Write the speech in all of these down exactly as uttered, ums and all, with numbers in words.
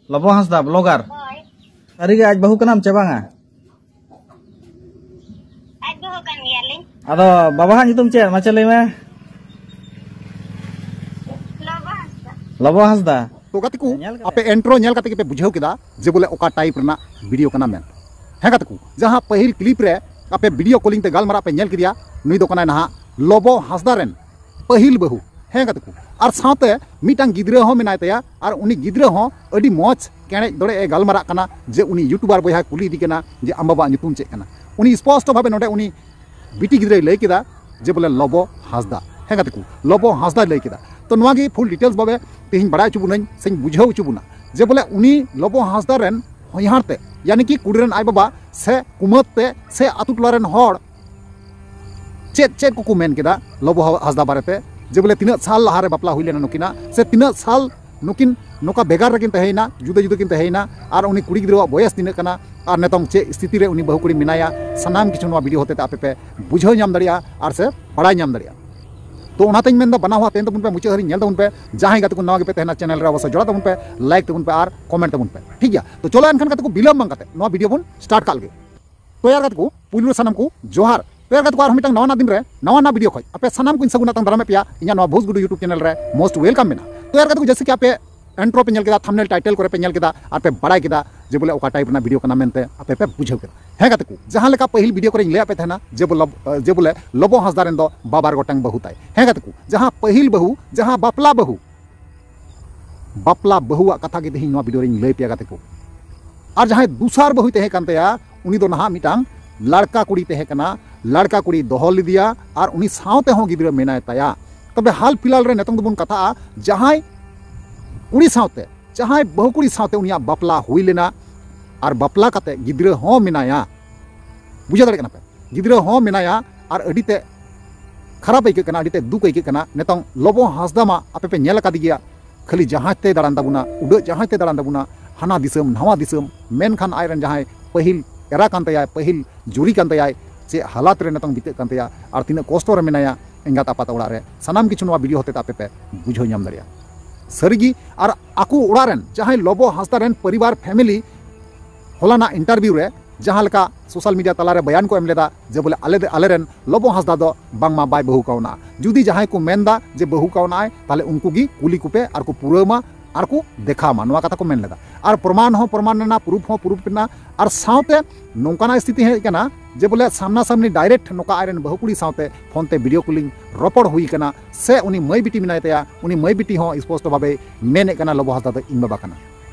ᱞᱚᱵᱚ ᱦᱟᱸᱥᱫᱟ, blogger. ᱦᱳᱭ᱾ ᱥᱟᱹᱨᱤᱜᱮ ᱟᱡ ᱵᱟᱹᱦᱩ ᱠᱟᱱᱟᱢ ᱪᱮ ᱵᱟᱝᱟ? ᱟᱡ ᱵᱟᱹᱦᱩ ᱠᱟᱱ ᱜᱮᱭᱟᱞᱤᱧ᱾ ᱟᱫᱚ ᱵᱟᱵᱟᱣᱟᱜ ᱧᱩᱛᱩᱢ ᱪᱮᱫ? ᱢᱟᱥᱮ ᱞᱟᱹᱭ ᱢᱮ᱾ ᱞᱚᱵᱚ ᱦᱟᱸᱥᱫᱟ᱾ ᱞᱚᱵᱚ ᱦᱟᱸᱥᱫᱟ᱾ ᱛᱚ ᱜᱟᱛᱮ ᱠᱚ, ᱧᱮᱞ ᱠᱟᱛᱮ᱾ ᱟᱯᱮ ᱤᱱᱴᱨᱳ ᱧᱮᱞ ᱠᱟᱛᱮ ᱜᱮᱯᱮ ᱵᱩᱡᱷᱟᱹᱣ ᱠᱮᱫᱟ ᱡᱮ ᱵᱚᱞᱮ ᱚᱠᱟ ᱴᱟᱭᱤᱯ ᱨᱮᱱᱟᱜ ᱵᱷᱤᱰᱤᱭᱳ ᱠᱟᱱᱟ ᱢᱮᱱ᱾ ᱦᱮᱸ ᱜᱟᱛᱮ ᱠᱚ, ᱡᱟᱦᱟᱸ ᱯᱟᱹᱦᱤᱞ ᱠᱞᱤᱯ ᱨᱮ ᱟᱯᱮ ᱵᱷᱤᱰᱤᱭᱳ ᱠᱚᱞᱤᱝ ᱛᱮ ᱜᱟᱞᱢᱟᱨᱟᱜ ᱯᱮ ᱧᱮᱞ ᱠᱮᱫᱮᱭᱟ, ᱱᱩᱭ ᱫᱚ ᱠᱟᱱᱟᱭ ᱱᱟᱦᱟᱜ ᱞᱚᱵᱚ ᱦᱟᱸᱥᱫᱟ ᱨᱮᱱ ᱯᱟᱹᱦᱤᱞ ᱵᱟᱹᱦᱩ᱾ ᱦᱮᱸ ᱜᱟᱛᱮ ᱠᱚ, ᱟᱨ ᱥᱟᱶᱛᱮ ᱢᱤᱫᱴᱟᱝ ᱜᱤᱫᱽᱨᱟᱹ ᱦᱚᱸ ᱢᱮᱱᱟᱭ ᱛᱟᱭᱟ, ᱟᱨ ᱩᱱᱤ ᱜᱤᱫᱽᱨᱟᱹ ᱦᱚᱸ ᱟᱹᱰᱤ ᱢᱚᱡᱽ ᱠᱮᱲᱮᱡ ᱫᱚᱲᱮᱡ ᱮ ᱜᱟᱞᱢᱟᱨᱟᱜ ᱠᱟᱱᱟ ᱡᱮ ᱩᱱᱤ ᱭᱩᱴᱩᱵᱟᱨ ᱵᱚᱭᱦᱟᱭ ᱠᱩᱞᱤ ᱤᱫᱤ ᱠᱟᱱᱟ ᱡᱮ ᱟᱢ ᱵᱟᱵᱟᱣᱟᱜ ᱧᱩᱛᱩᱢ ᱪᱮᱫ ᱠᱟᱱᱟ᱾ ᱩᱱᱤ ᱥᱯᱚᱥᱴᱚ ᱵᱷᱟᱵᱮ ᱱᱚᱰᱮ ᱩᱱᱤ ᱵᱤᱴᱤ ᱜᱤᱫᱽᱨᱟᱹᱭ ᱞᱟᱹᱭ ᱠᱮᱫᱟ ᱡᱮ ᱵᱚᱞᱮ ᱞᱚᱵᱚ ᱦᱟᱸᱥᱫᱟ᱾ ᱦᱮᱸ ᱜᱟᱛᱮ ᱠᱚ, ᱞᱚᱵᱚ ᱦᱟᱸᱥᱫᱟᱭ ᱞᱟᱹᱭ ᱠᱮᱫᱟ᱾ ᱛᱚ ᱱᱚᱣᱟ ᱜᱮ ᱯᱷᱩᱞ ᱰᱤᱴᱮᱞᱥ ᱵᱷᱟᱵᱮ ᱛᱮᱦᱮᱧ ᱵᱟᱲᱟᱭ ᱦᱚᱪᱚ ᱵᱚᱱᱟᱹᱧ ᱥᱮᱧ ᱵᱩᱡᱷᱟᱹᱣ ᱦᱚᱪᱚ ᱵᱚᱱᱟ ᱡᱮ ᱵᱚᱞᱮ ᱩᱱᱤ ᱞᱚᱵᱚ ᱦᱟᱸᱥᱫᱟ ᱨᱮᱱ ᱦᱚᱧᱦᱟᱨ ᱛᱮ, ᱭᱟᱱᱤ ᱠᱤ ᱠᱩᱲᱤ ᱨᱮᱱ ᱟᱡ ᱵᱟᱵᱟ ᱥᱮ ᱠᱩᱢᱟᱹᱫ ᱛᱮ ᱥᱮ ᱟᱛᱳ ᱴᱚᱞᱟ ᱨᱮᱱ ᱦᱚᱲ ᱪᱮᱫ ᱪᱮᱫ ᱠᱚᱠᱚ ᱢᱮᱱ ᱠᱮᱫᱟ ᱞᱚᱵᱚ ᱦᱟᱸᱥᱫᱟ ᱵᱟᱨᱮᱛᱮ, ᱡᱮ ᱵᱚᱞᱮ ᱛᱤᱱᱟᱹᱜ ᱥᱟᱞ ᱞᱟᱦᱟᱨᱮ ᱵᱟᱯᱞᱟ ᱦᱩᱭ ᱞᱮᱱᱟ ᱱᱩᱠᱤᱱᱟᱜ, ᱥᱮ ᱛᱤᱱᱟᱹᱜ ᱥᱟᱞ ᱱᱩᱠᱤᱱ ᱱᱚᱝᱠᱟ ᱵᱷᱮᱜᱟᱨ ᱨᱮᱠᱤᱱ ᱛᱟᱦᱮᱸᱭᱮᱱᱟ, ᱡᱩᱫᱟᱹ ᱡᱩᱫᱟᱹ ᱠᱤᱱ ᱛᱟᱦᱮᱸᱭᱮᱱᱟ, ᱟᱨ ᱩᱱᱤ ᱠᱩᱲᱤ ᱜᱤᱫᱽᱨᱟᱹᱣᱟᱜ ᱵᱚᱭᱮᱥ ᱛᱤᱱᱟᱹᱜ ᱠᱟᱱᱟ, ᱟᱨ ᱱᱤᱛᱚᱝ ᱪᱮᱫ ᱥᱛᱷᱤᱛᱤ ᱨᱮ ᱩᱱᱤ ᱵᱟᱹᱦᱩ ᱠᱩᱲᱤ ᱢᱮᱱᱟᱭᱟ, ᱥᱟᱱᱟᱢ ᱠᱤᱪᱷᱩ ᱱᱚᱣᱟ ᱵᱷᱤᱰᱤᱭᱳ ᱦᱚᱛᱮᱛᱮ ᱟᱯᱮ ᱯᱮ ᱵᱩᱡᱷᱟᱹᱣ ᱧᱟᱢ ᱫᱟᱲᱮᱭᱟᱜᱼᱟ ᱟᱨ ᱥᱮ ᱵᱟᱲᱟᱭ ᱧᱟᱢ ᱫᱟᱲᱮᱭᱟᱜᱼᱟ᱾ ᱛᱚ ᱚᱱᱟᱛᱮᱧ ᱢᱮᱱᱫᱟ ᱵᱟᱱᱟ ᱦᱚᱲ ᱛᱮᱦᱮᱧ ᱛᱟᱵᱚᱱ ᱯᱮ, ᱢᱩᱪᱟᱹᱫ ᱦᱟᱹᱨᱤᱡ ᱧᱮᱞ ᱛᱟᱵᱚᱱ ᱯᱮ᱾ ᱡᱟᱦᱟᱸᱭ ᱜᱟᱛᱮ ᱠᱚ ᱱᱟᱣᱟ ᱜᱮᱯᱮ ᱛᱟᱦᱮᱱᱟ ᱪᱮᱱᱮᱞ ᱨᱮ, ᱚᱵᱚᱥᱥᱳᱭ ᱡᱚᱲᱟᱣ ᱛᱟᱵᱚᱱ ᱯᱮ, ᱞᱟᱭᱤᱠ ᱛᱟᱵᱚᱱ ᱯᱮ ᱟᱨ ᱠᱚᱢᱮᱱᱴ ᱛᱟᱵᱚᱱ ᱯᱮ, ᱴᱷᱤᱠ ᱜᱮᱭᱟ? ᱛᱚ ᱪᱚᱞᱚ ᱮᱱᱠᱷᱟᱱ ᱜᱟᱛᱮ ᱠᱚ, ᱵᱤᱞᱚᱢ ᱵᱟᱝ ᱠᱟᱛᱮ ᱱᱚᱣᱟ ᱵᱷᱤᱰᱤᱭᱳ ᱵᱚᱱ ᱥᱴᱟᱨᱴ ᱠᱟᱜ ᱞᱮᱜᱮ᱾ ᱛᱚ ᱭᱟᱨ ᱜᱟᱛᱮ ᱠᱚ, ᱯᱩᱭᱞᱩ ᱨᱮ ᱥᱟᱱᱟᱢ ᱠᱚ ᱡᱚᱦᱟᱨ᱾ ᱛᱚ ᱭᱟᱨ ᱜᱟᱛᱮ ᱠᱚ, ᱟᱨᱦᱚᱸ ᱢᱤᱫᱴᱟᱝ ᱱᱟᱣᱟ ᱱᱟᱜ ᱫᱤᱱ ᱨᱮ ᱱᱟᱣᱟ ᱱᱟᱜ ᱵᱷᱤᱰᱤᱭᱳ ᱠᱷᱚᱡ ᱟᱯᱮ ᱥᱟᱱᱟᱢ ᱠᱚᱧ ᱥᱟᱹᱜᱩᱱ ᱟᱛᱟᱝ ᱫᱟᱨᱟᱢᱮᱫ ᱯᱮᱭᱟ ᱤᱧᱟᱹᱜ ᱱᱚᱣᱟ ᱵᱷᱩᱥ ᱜᱩᱰᱩ YouTube ᱪᱮᱱᱮᱞ ᱨᱮ most welcome ᱢᱮᱱᱟᱜᱼᱟ᱾ ᱛᱚ ᱭᱟᱨ ᱜᱟᱛᱮ ᱠᱚ, ᱡᱮᱭᱥᱮ ᱠᱤ ᱟᱯᱮ ᱤᱱᱴᱨᱳ ᱯᱮ ᱧᱮᱞ ᱠᱮᱫᱟ, ᱛᱷᱟᱢᱵᱱᱮᱞ ᱴᱟᱭᱴᱮᱞ ᱠᱚᱨᱮ ᱯᱮ ᱧᱮᱞ ᱠᱮᱫᱟ ᱟᱨ ᱯᱮ ᱵᱟᱲᱟᱭ ᱠᱮᱫᱟ ᱡᱮ ᱵᱚᱞᱮ ᱚᱠᱟ ᱴᱟᱭᱤᱯ ᱨᱮᱱᱟᱜ ᱵᱷᱤᱰᱤᱭᱳ ᱠᱟᱱᱟ ᱢᱮᱱᱛᱮ ᱟᱯᱮ ᱯᱮ ᱵᱩᱡᱷᱟᱹᱣ ᱠᱮᱫᱟ᱾ ᱦᱮᱸ ᱜᱟᱛᱮ ᱠᱚ, ᱡᱟᱦᱟᱸ ᱞᱮᱠᱟ ᱯᱟᱹᱦᱤᱞ ᱵᱷᱤᱰᱤᱭᱳ ᱠᱚᱨᱮᱧ ᱞᱟᱹᱭᱟᱫ ᱯᱮ ᱛᱟᱦᱮᱱᱟ ᱡᱮ ᱵᱚᱞᱮ, ᱡᱮ ᱵᱚᱞᱮ ᱞᱚᱵᱚ ᱦᱟᱸᱥᱫᱟ ᱨᱮᱱ ᱫᱚ ᱵᱟᱵᱟᱨ ᱜᱚᱴᱟᱝ ᱵᱟᱹᱦᱩ ᱛᱟᱭ᱾ ᱦᱮᱸ ᱜᱟᱛᱮ ᱠᱚ, ᱡᱟᱦᱟᱸ ᱯᱟᱹᱦᱤᱞ ᱵᱟᱹᱦᱩ, ᱡᱟᱦᱟᱸ ᱵᱟᱯᱞᱟ ᱵᱟᱹᱦᱩ, ᱵᱟᱯᱞᱟ ᱵᱟᱹᱦᱩᱣᱟᱜ ᱠᱟᱛᱷᱟ ᱜᱮ ᱛᱮᱦᱮᱧ ᱱᱚᱣᱟ ᱵᱷᱤᱰᱤᱭᱳ ᱨᱮᱧ ᱞᱟᱹᱭ ᱯᱮᱭᱟ ᱜᱟᱛᱮ ᱠᱚ᱾ ᱟᱨ ᱡᱟᱦᱟᱸᱭ ᱫᱚᱥᱟᱨ ᱵᱟᱹᱦᱩᱭ ᱛᱟᱦᱮᱸ ᱠᱟᱱ ᱛᱟᱭᱟ, ᱩᱱᱤ ᱫᱚ ᱱᱟᱦᱟᱜ ᱢᱤᱫᱴᱟᱝ ᱞᱟᱲᱠᱟ ᱠᱩᱲᱤ ᱛᱟᱦᱮᱸ ᱠᱟᱱᱟ᱾ ᱞᱟᱲᱠᱟ ᱠᱩᱲᱤ ᱫᱚᱦᱚ ᱞᱮᱫᱮᱭᱟ ᱟᱨ ᱩᱱᱤ ᱥᱟᱶᱛᱮ ᱦᱚᱸ ᱜᱤᱫᱽᱨᱟᱹ ᱢᱮᱱᱟᱭ ᱛᱟᱭᱟ᱾ ᱛᱚᱵᱮ ᱦᱟᱞ ᱯᱷᱤᱞᱦᱟᱞ ᱨᱮ ᱱᱤᱛᱚᱝ ᱫᱚᱵᱚᱱ ᱠᱟᱛᱷᱟᱜᱼᱟ ᱡᱟᱦᱟᱸᱭ ᱠᱩᱲᱤ ᱥᱟᱶᱛᱮ, ᱡᱟᱦᱟᱸᱭ ᱵᱟᱹᱦᱩ ᱠᱩᱲᱤ ᱥᱟᱶᱛᱮ ᱩᱱᱤᱭᱟᱜ ᱵᱟᱯᱞᱟ ᱦᱩᱭ ᱞᱮᱱᱟ ᱟᱨ ᱵᱟᱯᱞᱟ ᱠᱟᱛᱮ ᱜᱤᱫᱽᱨᱟᱹ ᱦᱚᱸ ᱢᱮᱱᱟᱭᱟ᱾ ᱵᱩᱡᱷᱟᱹᱣ ᱫᱟᱲᱮᱭᱟᱜ ᱠᱟᱱᱟ ᱯᱮ? ᱜᱤᱫᱽᱨᱟᱹ ᱦᱚᱸ ᱢᱮᱱᱟᱭᱟ ᱟᱨ ᱟᱹᱰᱤ ᱛᱮ ᱠᱷᱟᱨᱟᱯ ᱟᱹᱭᱠᱟᱹᱜ ᱠᱟᱱᱟ, ᱟᱹᱰᱤ ᱛᱮ ᱫᱩᱠ ᱟᱹᱭᱠᱟᱹᱜ ᱠᱟᱱᱟ᱾ ᱱᱤᱛᱚᱝ ᱞᱚᱵᱚ ᱦᱟᱸᱥᱫᱟ ᱢᱟ ᱟᱯᱮ ᱯᱮ ᱧᱮᱞ ᱟᱠᱟᱫᱮ ᱜᱮᱭᱟ, ᱠᱷᱟᱹᱞᱤ ᱡᱟᱦᱟᱸᱡᱽ ᱛᱮᱭ ᱫᱟᱬᱟᱱ ᱛᱟᱵᱚᱱᱟ, ᱩᱰᱟᱹᱜ ᱡᱟᱦᱟᱸᱡᱽ ᱛᱮᱭ ᱫᱟᱬᱟᱱ ᱛᱟᱵᱚᱱᱟ, ᱦᱟᱱᱟ ᱫᱤᱥᱚᱢ ᱱᱟᱣᱟ ᱫᱤᱥᱚᱢ᱾ ᱢᱮᱱᱠᱷᱟᱱ ᱟᱡ ᱨᱮᱱ ᱡᱟᱦᱟᱸᱭ ᱯᱟᱹᱦᱤᱞ ᱮᱨᱟ ᱠᱟᱱ ᱛᱟᱭᱟᱭ, ᱯᱟᱹᱦᱤᱞ ᱡᱩᱨᱤ ᱠᱟᱱ ᱛᱟᱭᱟᱭ, ᱪᱮᱫ ᱦᱟᱞᱟᱛ ᱨᱮ ᱱᱤᱛᱚᱝ ᱵᱤᱛᱟᱹᱜ ᱠᱟᱱ ᱛᱟᱭᱟ ᱟᱨ ᱛᱤᱱᱟᱹᱜ ᱠᱚᱥᱴᱚ ᱨᱮ ᱢᱮᱱᱟᱭᱟ ᱮᱸᱜᱟᱛ ᱟᱯᱟᱛ ᱚᱲᱟᱜ ᱨᱮ, ᱥᱟᱱᱟᱢ ᱠᱤᱪᱷᱩ ᱱᱚᱣᱟ ᱵᱷᱤᱰᱤᱭᱳ ᱦᱚᱛᱮᱛᱮ ᱟᱯᱮ ᱯᱮ ᱵᱩᱡᱷᱟᱹᱣ ᱧᱟᱢ ᱫᱟᱲᱮᱭᱟᱜᱼᱟ᱾ ᱥᱟᱹᱨᱤᱜᱮ᱾ ᱟᱨ ᱟᱠᱚ ᱚᱲᱟᱜ ᱨᱮᱱ ᱡᱟᱦᱟᱸᱭ ᱞᱚᱵᱚ ᱦᱟᱸᱥᱫᱟ ᱨᱮᱱ ᱯᱚᱨᱤᱵᱟᱨ ᱯᱷᱮᱢᱤᱞᱤ ᱦᱚᱞᱟᱱᱟᱜ ᱤᱱᱴᱟᱨᱵᱷᱤᱭᱩ ᱨᱮ ᱡᱟᱦᱟᱸ ᱞᱮᱠᱟ ᱥᱳᱥᱟᱞ ᱢᱤᱰᱤᱭᱟ ᱛᱟᱞᱟᱨᱮ ᱵᱚᱭᱟᱱ ᱠᱚ ᱮᱢ ᱞᱮᱫᱟ ᱡᱮ ᱵᱚᱞᱮ ᱟᱞᱮ ᱫᱚ, ᱟᱞᱮᱨᱮᱱ ᱞᱚᱵᱚ ᱦᱟᱸᱥᱫᱟ ᱫᱚ ᱵᱟᱝᱢᱟ ᱵᱟᱭ ᱵᱟᱹᱦᱩ ᱠᱟᱣᱱᱟ᱾ ᱡᱩᱫᱤ ᱡᱟᱦᱟᱸᱭ ᱠᱚ ᱢᱮᱱᱫᱟ ᱡᱮ ᱵᱟᱹᱦᱩ ᱠᱟᱣᱱᱟᱭ, ᱛᱟᱦᱞᱮ ᱩᱱᱠᱩ ᱜᱮ ᱠᱩᱞᱤ ᱠᱚᱯᱮ ᱟᱨ ᱠᱚ ᱯᱩᱨᱟᱹᱣ ᱢᱟ ᱟᱨ ᱠᱚ ᱫᱮᱠᱷᱟᱣ ᱢᱟ, ᱱᱚᱣᱟ ᱠᱟᱛᱷᱟ ᱠᱚ ᱢᱮᱱ ᱞᱮᱫᱟ᱾ ᱟᱨ ᱯᱨᱚᱢᱟᱱ ᱦᱚᱸ ᱯᱨᱚᱢᱟᱱ ᱮᱱᱟ, ᱯᱨᱩᱯᱷ ᱦᱚᱸ ᱯᱨᱩᱯᱷ ᱮᱱᱟ᱾ ᱟᱨ ᱥᱟᱶᱛᱮ ᱱᱚᱝᱠᱟᱱᱟᱜ ᱥᱛᱷᱤᱛᱤ ᱦᱮᱡ ᱟᱠᱟᱱᱟ ᱡᱮ ᱵᱚᱞᱮ ᱥᱟᱢᱱᱟ ᱥᱟᱢᱱᱤ ᱰᱟᱭᱨᱮᱠᱴ ᱱᱚᱝᱠᱟ ᱟᱡᱨᱮᱱ ᱵᱟᱹᱦᱩ ᱠᱩᱲᱤ ᱥᱟᱶᱛᱮ ᱯᱷᱳᱱ ᱛᱮ ᱵᱷᱤᱰᱤᱭᱳ ᱠᱚᱞᱤᱝ ᱨᱚᱯᱚᱲ ᱦᱩᱭ ᱟᱠᱟᱱᱟ, ᱥᱮ ᱩᱱᱤ ᱢᱟᱹᱭ ᱵᱤᱴᱤ ᱢᱮᱱᱟᱭ ᱛᱟᱭᱟ, ᱩᱱᱤ ᱢᱟᱹᱭ ᱵᱤᱴᱤ ᱦᱚᱸ ᱥᱯᱚᱥᱴᱚ ᱵᱷᱟᱵᱮ ᱢᱮᱱᱮᱫ ᱠᱟᱱᱟ, "ᱞᱚᱵᱚ ᱦᱟᱸᱥᱫᱟ ᱫᱚ ᱤᱧ ᱵᱟᱵᱟ ᱠᱟᱱᱟ᱾"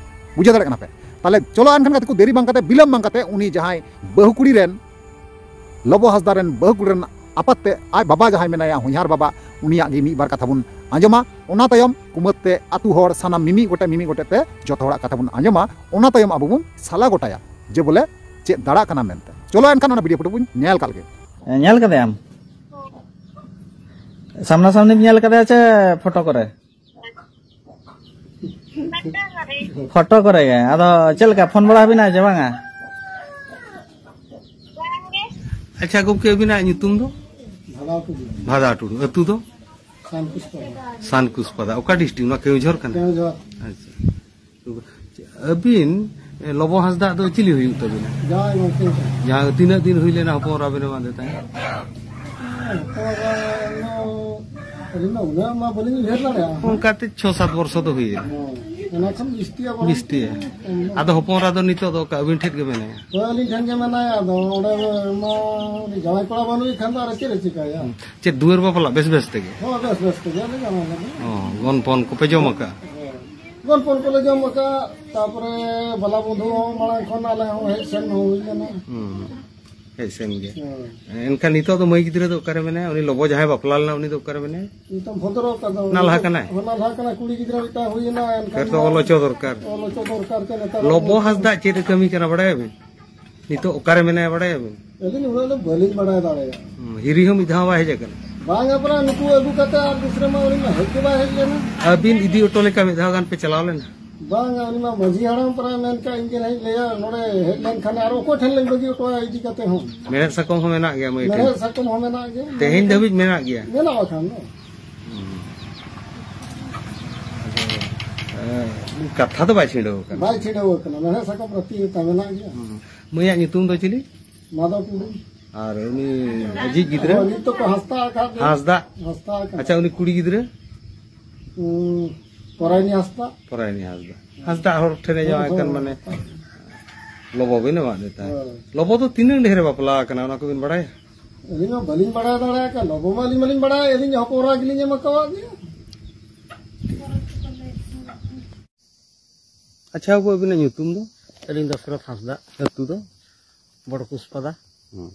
ᱵᱩᱡᱷᱟᱹᱣ ᱫᱟᱲᱮᱭᱟᱜ ᱠᱟᱱᱟ ᱯᱮ? ᱛᱟᱦᱞᱮ ᱪᱚᱞᱚ ᱮᱱᱠᱷᱟᱱ ᱜᱟᱛᱮ ᱠᱚ, ᱫᱮᱨᱤ ᱵᱟᱝ ᱠᱟᱛᱮ, ᱵᱤᱞᱚᱢ ᱵᱟᱝ ᱠᱟᱛᱮ, ᱩᱱᱤ ᱡᱟᱦᱟᱸᱭ ᱵᱟᱹᱦᱩ ᱠᱩᱲᱤ ᱨᱮᱱ, ᱞᱚᱵᱚ ᱦᱟᱸᱥᱫᱟ ᱨᱮᱱ ᱵᱟᱹᱦᱩ ᱠᱩᱲᱤ ᱨᱮᱱ ᱟᱯᱟᱛ ᱛᱮ ᱟᱡ ᱵᱟᱵᱟ ᱡᱟᱦᱟᱸᱭ ᱢᱮᱱᱟᱭᱟ, ᱦᱚᱧᱦᱟᱨ ᱵᱟᱵᱟ, ᱩᱱᱤᱭᱟᱜ ᱜᱮ ᱢᱤᱫ ᱵᱟᱨ ᱠᱟᱛᱷᱟ ᱵᱚᱱ ᱟᱸᱡᱚᱢᱟ᱾ ᱚᱱᱟ ᱛᱟᱭᱚᱢ ᱠᱩᱢᱟᱹᱫ ᱛᱮ ᱟᱹᱛᱩ ᱦᱚᱲ ᱥᱟᱱᱟᱢ ᱢᱤᱢᱤᱫ ᱜᱚᱴᱮᱡ, ᱢᱤᱢᱤᱫ ᱜᱚᱴᱮᱡ ᱛᱮ ᱡᱚᱛᱚ ᱦᱚᱲᱟᱜ ᱠᱟᱛᱷᱟ ᱵᱚᱱ ᱟᱸᱡᱚᱢᱟ᱾ ᱚᱱᱟ ᱛᱟᱭᱚᱢ ᱟᱵᱚ ᱵᱚᱱ ᱥᱟᱞᱟ ᱜᱚᱴᱟᱭᱟ ᱡᱮ ᱵᱚᱞᱮ ᱪᱮᱫ ᱫᱟᱲᱟᱜ ᱠᱟᱱᱟ ᱢᱮᱱᱛᱮ᱾ ᱪᱚᱞᱚ ᱮᱱᱠᱷᱟᱱ ᱚᱱᱟ ᱵᱷᱤᱰᱤᱭᱳ ᱯᱷᱳᱴᱳ ᱵᱚᱱ ᱧᱮᱞ ᱠᱟᱜ ᱞᱮᱜᱮ᱾ ᱧᱮᱞ ᱠᱟᱫᱟᱭᱟᱢ? ᱥᱟᱢᱱᱟ ᱥᱟᱢᱱᱤᱢ ᱧᱮᱞ ᱠᱟᱫᱮᱭᱟ ᱪᱮ ᱯᱷᱳᱴᱳ ᱠᱚᱨᱮ? ᱯᱷᱳᱴᱳ ᱠᱚᱨᱮ ᱜᱮ᱾ ᱟᱫᱚ ᱪᱮᱫ ᱞᱮᱠᱟ, ᱯᱷᱳᱱ ᱵᱟᱲᱟ ᱟᱹᱵᱤᱱᱟ ᱪᱮ ᱵᱟᱝᱟ? ᱟᱪᱪᱷᱟ ᱜᱚᱢᱠᱮ, ᱟᱹᱵᱤᱱᱟᱜ ᱧᱩᱛᱩᱢ ᱫᱚ? ᱵᱷᱟᱫᱟ ᱴᱩᱰᱩ᱾ ᱵᱷᱟᱫᱟ ᱴᱩᱰᱩ᱾ ᱟᱹᱛᱩ ᱫᱚ? ᱥᱟᱱᱠᱩᱥᱯᱟᱫᱟ᱾ ᱥᱟᱱᱠᱩᱥᱯᱟᱫᱟ᱾ ᱚᱠᱟ ᱰᱤᱥᱴᱨᱤᱠᱴ? ᱱᱚᱣᱟ ᱠᱮᱣᱡᱷᱚᱨ ᱠᱟᱱᱟ? ᱠᱮᱣᱡᱷᱚᱨ᱾ ᱟᱪᱪᱷᱟ᱾ ᱟᱹᱵᱤᱱ, ᱮ, ᱞᱚᱵᱚ ᱦᱟᱸᱥᱫᱟᱜ ᱫᱚ ᱪᱤᱞᱤ ᱦᱩᱭᱩᱜ ᱛᱟᱹᱵᱤᱱᱟ? ᱡᱟᱶᱟᱭ ᱜᱚᱢᱠᱮ᱾ ᱡᱟᱦᱟᱸ ᱛᱤᱱᱟᱹᱜ ᱫᱤᱱ ᱦᱩᱭ ᱞᱮᱱᱟ ᱦᱚᱯᱚᱱ ᱮᱨᱟ ᱵᱤᱱ ᱮᱢᱟᱫᱮ ᱛᱟᱦᱮᱸᱫ? ᱦᱚᱯᱚᱱ ᱮᱨᱟ ᱫᱚ ᱟᱹᱞᱤᱧ ᱢᱟ ᱩᱱᱟᱹᱜ ᱢᱟ ᱵᱟᱹᱞᱤᱧ ᱩᱭᱦᱟᱹᱨ ᱫᱟᱲᱮᱭᱟᱜᱼᱟ᱾ ᱚᱱᱠᱟᱛᱮ ᱪᱷᱚ ᱥᱟᱛ ᱵᱚᱨᱥᱚ ᱫᱚ ᱦᱩᱭᱮᱱᱟ᱾ ᱦᱚᱸ, ᱚᱱᱟ ᱠᱷᱚᱱ ᱵᱤᱥᱛᱤᱭᱟ ᱵᱚᱞᱮ᱾ ᱵᱤᱥᱛᱤᱭᱟ᱾ ᱟᱫᱚ ᱦᱚᱯᱚᱱ ᱮᱨᱟ ᱫᱚ ᱱᱤᱛᱚᱜ ᱫᱚ ᱚᱠᱟ ᱟᱹᱵᱤᱱ ᱴᱷᱮᱱ ᱜᱮ ᱢᱮᱱᱟᱭᱟ? ᱦᱳᱭ, ᱟᱹᱞᱤᱧ ᱴᱷᱮᱱ ᱜᱮ ᱢᱮᱱᱟᱭᱟ᱾ ᱟᱫᱚ ᱚᱸᱰᱮ ᱢᱟ ᱩᱱᱤ ᱡᱟᱶᱟᱭ ᱠᱚᱲᱟ ᱵᱟᱹᱱᱩᱭ ᱠᱷᱟᱱ ᱫᱚ ᱟᱨ ᱪᱮᱫ ᱮ ᱪᱤᱠᱟᱹᱭᱟ? ᱦᱩᱸ᱾ ᱪᱮᱫ ᱫᱩᱣᱟᱹᱨ ᱵᱟᱯᱞᱟ ᱵᱮᱥ ᱵᱮᱥ ᱛᱮᱜᱮ? ᱦᱚᱸ, ᱵᱮᱥ ᱵᱮᱥ ᱛᱮᱜᱮ ᱞᱮ ᱡᱟᱶᱟᱭ ᱞᱮᱱᱟ᱾ ᱚ, ᱜᱚᱱᱯᱚᱱ ᱠᱚᱯᱮ ᱡᱚᱢ ᱟᱠᱟᱫᱼᱟ? ᱦᱮᱸ᱾ ᱜᱚᱱᱯᱚᱱ ᱠᱚᱞᱮ ᱡᱚᱢ ᱟᱠᱟᱫ, ᱛᱟᱯᱚᱨᱮ ᱵᱟᱞᱟ ᱵᱚᱫᱷᱩ ᱦᱚᱸ ᱢᱟᱲᱟᱝ ᱠᱷᱚᱱ ᱟᱞᱮ ᱦᱚᱸ ᱦᱮᱡ ᱥᱮᱱ ᱦᱚᱸ ᱦᱩᱭ ᱞᱮᱱᱟ᱾ ᱦᱩᱸ᱾ ᱦᱮᱡ ᱥᱮᱱ ᱜᱮ᱾ ᱦᱳᱭ᱾ ᱮᱱᱠᱷᱟᱱ ᱱᱤᱛᱚᱜ ᱫᱚ ᱢᱟᱹᱭ ᱜᱤᱫᱽᱨᱟᱹ ᱫᱚ ᱚᱠᱟᱨᱮ ᱢᱮᱱᱟᱭᱟ? ᱩᱱᱤ ᱞᱚᱵᱚ ᱡᱟᱦᱟᱸᱭ ᱵᱟᱯᱞᱟ ᱞᱮᱱᱟ, ᱩᱱᱤ ᱫᱚ ᱚᱠᱟᱨᱮ ᱢᱮᱱᱟᱭᱟ? ᱱᱤᱛᱚᱜ ᱵᱷᱚᱫᱨᱚ ᱚᱠᱟ ᱫᱚ ᱱᱟᱞᱦᱟ ᱠᱟᱱᱟᱭ? ᱦᱚᱸ, ᱱᱟᱞᱦᱟ ᱠᱟᱱᱟᱭ, ᱠᱩᱲᱤ ᱜᱤᱫᱽᱨᱟᱹ ᱢᱤᱫᱴᱟᱝ ᱦᱩᱭ ᱮᱱᱟ, ᱮᱱᱠᱷᱟᱱ ᱯᱷᱮᱨ ᱛᱚ ᱢᱟ ᱚᱞ ᱦᱚᱪᱚ ᱫᱚᱨᱠᱟᱨ᱾ ᱚᱞ ᱦᱚᱪᱚ ᱫᱚᱨᱠᱟᱨ ᱛᱮ ᱱᱮᱛᱟᱨ ᱞᱚᱵᱚ ᱫᱚ ᱦᱟᱸᱥᱫᱟᱜ ᱪᱮᱫ ᱮ ᱠᱟᱹᱢᱤ ᱠᱟᱱᱟ ᱵᱟᱲᱟᱭᱟᱵᱤᱱ? ᱱᱤᱛᱚᱜ ᱚᱠᱟᱨᱮ ᱢᱮᱱᱟᱭᱟ ᱵᱟᱲᱟᱭᱟᱵᱤᱱ? ᱟᱹᱞᱤᱧ ᱩᱱᱟᱹᱜ ᱫᱚ ᱵᱟᱹᱞᱤᱧ ᱵᱟᱲᱟᱭ ᱫᱟᱲᱮᱭᱟᱜᱼᱟ᱾ ᱦᱩᱸ, ᱦᱤᱨᱤ ᱦᱚᱸ ᱢᱤᱫ ᱫᱷᱟᱣ ᱵᱟᱭ ᱦᱮᱡ ᱟᱠᱟᱱᱟ᱾ ᱵᱟᱝᱟ ᱯᱟᱨᱟ, ᱱᱩᱠᱩ ᱟᱹᱜᱩ ᱠᱟᱛᱮ ᱟᱨ ᱫᱩᱥᱨᱟ ᱢᱟ ᱩᱱᱤ ᱢᱟ ᱦᱮᱡ ᱜᱮ ᱵᱟᱭ ᱦᱮᱡ ᱞᱮᱱᱟ᱾ ᱟᱹᱵᱤᱱ ᱤᱫᱤ ᱦᱚᱴᱚ ᱞᱮᱠᱟ ᱢᱤᱫ ᱫᱷᱟᱣ ᱜᱟᱱ ᱯᱮ ᱪᱟᱞᱟᱣ ᱞᱮᱱᱟ? ᱵᱟᱝᱟ, ᱩᱱᱤ ᱢᱟ ᱢᱟᱹᱡᱷᱤ ᱦᱟᱲᱟᱢ ᱯᱟᱨᱟ ᱢᱮᱱ ᱠᱟᱜ ᱤᱧ ᱜᱮ ᱱᱟᱦᱟᱜ ᱞᱟᱹᱭᱟ, ᱱᱚᱰᱮ ᱦᱮᱡ ᱞᱮᱱᱠᱷᱟᱱ ᱟᱨ ᱚᱠᱚᱭ ᱴᱷᱮᱱ ᱞᱤᱧ ᱵᱟᱹᱜᱤ ᱦᱚᱴᱚᱣᱟ ᱤᱫᱤ ᱠᱟᱛᱮ ᱦᱚᱸ᱾ ᱢᱮᱲᱦᱮᱫ ᱥᱟᱠᱚᱢ ᱦᱚᱸ ᱢᱮᱱᱟᱜ ᱜᱮᱭᱟ ᱢᱟᱹᱭ ᱴᱷᱮᱱ? ᱢᱮᱲᱦᱮᱫ ᱥᱟᱠᱚᱢ ᱦᱚᱸ ᱢᱮᱱᱟᱜ ᱜᱮᱭᱟ᱾ ᱛᱮᱦᱮᱧ ᱫᱷᱟᱹᱵᱤᱡ ᱢᱮᱱᱟᱜ ᱜᱮᱭᱟ? ᱢᱮᱱᱟᱜ ᱵᱟᱠᱷᱟᱱ ᱫᱚ᱾ ᱦᱩᱸ᱾ ᱟᱫᱚ ᱠᱟᱛᱷᱟ ᱫᱚ ᱵᱟᱭ ᱪᱷᱤᱰᱟᱹᱣ ᱟᱠᱟᱱᱟ᱾ ᱵᱟᱭ ᱪᱷᱤᱰᱟᱹᱣ ᱟᱠᱟᱱᱟ, ᱢᱮᱬᱦᱮᱫ ᱥᱟᱠᱟᱢ ᱨᱟᱹᱯᱤ ᱢᱮᱱᱟᱜ ᱜᱮᱭᱟ᱾ ᱦᱩᱸ᱾ ᱢᱟᱹᱭᱟᱜ ᱧᱩᱛᱩᱢ ᱫᱚ ᱪᱤᱞᱤ? ᱢᱟᱫᱷᱚ ᱴᱩᱰᱩ᱾ ᱟᱨ ᱩᱱᱤ ᱟᱡᱤᱡ ᱜᱤᱫᱽᱨᱟᱹ? ᱦᱳᱭ, ᱱᱤᱛ ᱫᱚᱠᱚ ᱦᱟᱸᱥᱫᱟ ᱟᱠᱟᱫ ᱜᱮᱭᱟ᱾ ᱦᱟᱸᱥᱫᱟ? ᱦᱟᱸᱥᱫᱟ ᱟᱠᱟᱱᱟ᱾ ᱟᱪᱪᱷᱟ, ᱩᱱᱤ ᱠᱩᱲᱤ ᱜᱤᱫᱽᱨᱟᱹ? ᱩᱸ, ᱯᱚᱨᱟᱭᱱᱤ ᱦᱟᱸᱥᱫᱟ᱾ ᱯᱚᱨᱟᱭᱱᱤ ᱦᱟᱸᱥᱫᱟ᱾ ᱦᱟᱸᱥᱫᱟ ᱦᱚᱲ ᱴᱷᱮᱱᱮ ᱡᱟᱶᱟᱭ ᱠᱟᱱ, ᱦᱳᱭ᱾ ᱢᱟᱱᱮ ᱞᱚᱵᱚ ᱵᱤᱱ ᱮᱢᱟᱫᱮ ᱛᱟᱦᱮᱸᱫ᱾ ᱦᱳᱭ᱾ ᱞᱚᱵᱚ ᱫᱚ ᱛᱤᱱᱟᱹᱜ ᱰᱷᱮᱨᱮ ᱵᱟᱯᱞᱟ ᱟᱠᱟᱱᱟ, ᱚᱱᱟ ᱠᱚᱵᱤᱱ ᱵᱟᱲᱟᱭᱟ? ᱟᱹᱞᱤᱧ ᱢᱟ ᱵᱟᱹᱞᱤᱧ ᱵᱟᱲᱟᱭ ᱫᱟᱲᱮᱭᱟᱜ ᱠᱟᱱ, ᱞᱚᱵᱚ ᱢᱟ ᱟᱹᱞᱤᱧ ᱢᱟᱞᱤᱧ ᱵᱟᱲᱟᱭᱟ, ᱟᱹᱞᱤᱧ ᱦᱚᱯᱚᱱ ᱮᱨᱟ ᱜᱮᱞᱤᱧ ᱮᱢ ᱟᱠᱟᱣᱟᱫ ᱜᱮᱭᱟ᱾ ᱟᱪᱪᱷᱟ ᱵᱟᱹᱵᱩ, ᱟᱹᱵᱤᱱᱟᱜ ᱧᱩᱛᱩᱢ ᱫᱚ? ᱟᱹᱞᱤᱧ ᱫᱚᱥᱨᱚᱛᱷ ᱦᱟᱸᱥᱫᱟ᱾ ᱟᱹᱛᱩ ᱫᱚ? ᱵᱚᱲ ᱠᱩᱥᱯᱟᱫᱟ᱾ ᱦᱩᱸ᱾